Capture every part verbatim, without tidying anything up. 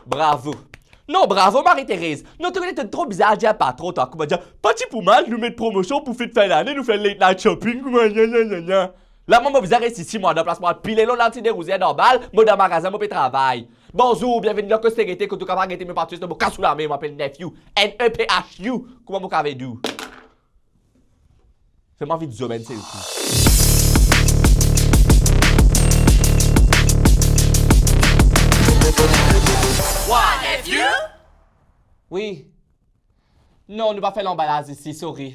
Bravo. Non, bravo Marie-Thérèse. Non, to kone to tro bizar dir patron, to kouma dir, pa ti pou mal, nou met promosion pou fet fin lane, nou fer late night shopping, kouma nya, nya, nya, nya. La, mwa, mo bizin res isi, mwa, dan plas mwa pile lor lanti de rouzier dan bal, mo dan magazin, mo pe travay. Bonzour, bienveni dan Koste Gete, kot ou kapav gete mo parti, mo kas ou lame, mo apel Nephew, N E P H U, kouma mo kav dir ou. Fer mwa vinn zoom in, silvouple. Wa, Nephew? Wi. Non, nou pa fer lanbalaz isi, sorry.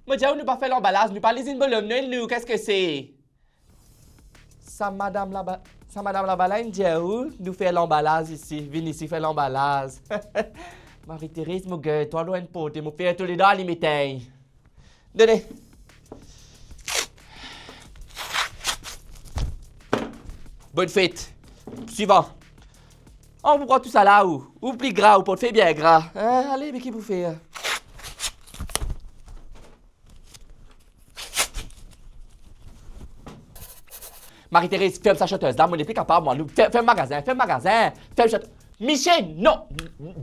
Mo dir ou nou pa fer lanbalaz, nou pa lizinn bolom Nwel nou, keske se? Sa madam laba, sa madam laba la inn dir ou nou fer lanbalaz isi, vinn isi fer lanbalaz. Marie-Thérèse, mo get twa lor enn porte, mo fer to ledan alim etinn. Done. Bonn fet. Swivan. Oh, pou pran tou sa la, ou, ou pli gra, ou portfey bien gra. Hein, ale, me ki pou fer? Marie-Thérèse, ferm sa shantez la, mo nepli kapav, mwa, nou, fer-, ferm magazin, ferm magazin, ferm shantez. Misie, non,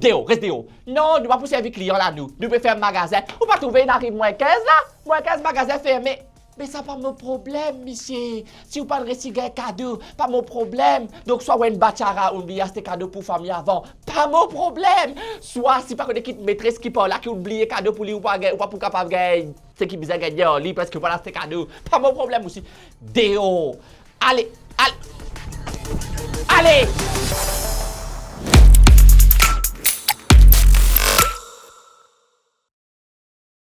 deor, res deor. Non, nou pa pou servi klian la, nou. Nou pe ferm magazin. Ou pa trouve inn ariv mwin kinz la? Mwin kinz, magazin ferme. Me sa pa mo problem, misie. Si ou pa resi gagn kado, pa mo problem. Donk, swa ou enn batara, ou bliye aste kado pou fami avan, pa mo problem. Swa, si pa kone ki metres ki par la, ki ou bliye kado pou li, ou pa gagn, ou pa pou kapav gagn seki bizin gagn ar li, parski ou pa aste kado. Pa mo problem osi. Deor. Ale, ale. Ale!